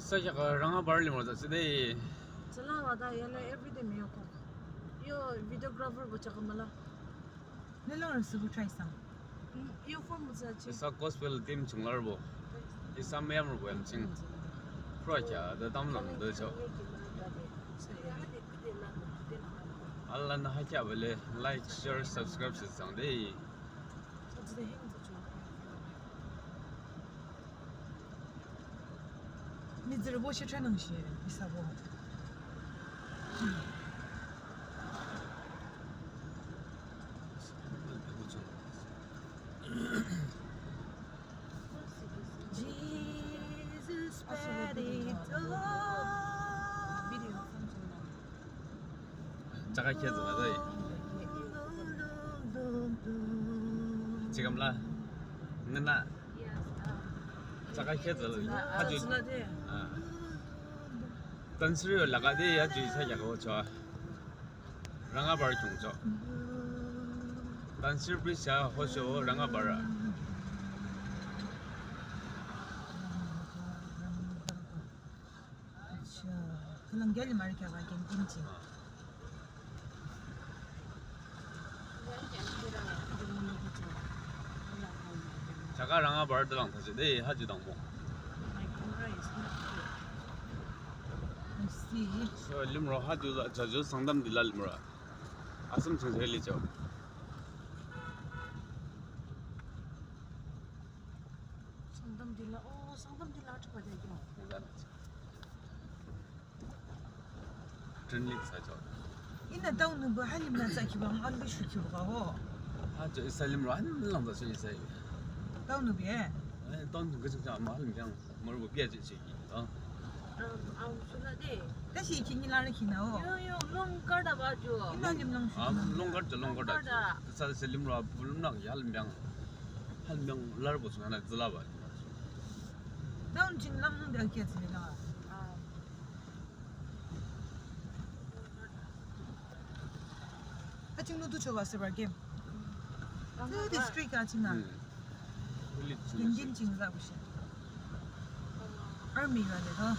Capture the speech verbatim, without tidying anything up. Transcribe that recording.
Isa kheak a Rangabar limro thsüde. Tsüla wada yale everyday miyoko. Yo videographer bo chaka müla. Nelo rüsübo try thsang. Hmm, yo phone mütsü chi. Isa gospel team ching larübo. Isa müyamrübo yam ching. Pro kheak a de tamlam de cho. Alala nü ha kheak a bale like, share, subscribe she thsang de. Mihtsürübo she try nangshi, isabo. Jesus, Chaka khe zala dai. Chikam la. Nana. Chaka khe zala. Haju. Ah. Tansiri laga de ya ju isa ya ko cho. Rangabar kyung cho. Tansiri bridge ya ho cho Rangabar. Acha, khülang gel mari kya ba ken kimchi. Chaka Rangabar de lang thasü de, haju dang mo. I see. So, limro haju la, Jaju Sangtam Dila limro. Assam ching se li cho. Sangtam Dila, oh, Sangtam Dila thüp ba de kyo. Train li thsa cho. Inü town nü ba halim na thsa kibang an bi shu kibang ho. Ha cho isa limro an lang thsa cho isa. Town nü bi e. Eh, town nü kachang cha ma halim yang, mor bo bia je che ki. Ah. Um, um, sula de. Tashi ki ni la ki na ho. Yo, yo, long kar da ba jo. Inü lim lang shu. Um, long kar cho, long kar da. Long kar da. Thsa isa limro bulum na ya lim yang. Halim yang lar bo suna na zila ba. Town ching lang de ke zila. Ah. Aching lu tu choba sebar game. Tu district aching a. Hmm. Indian ching za bu shi. Army ga de ha.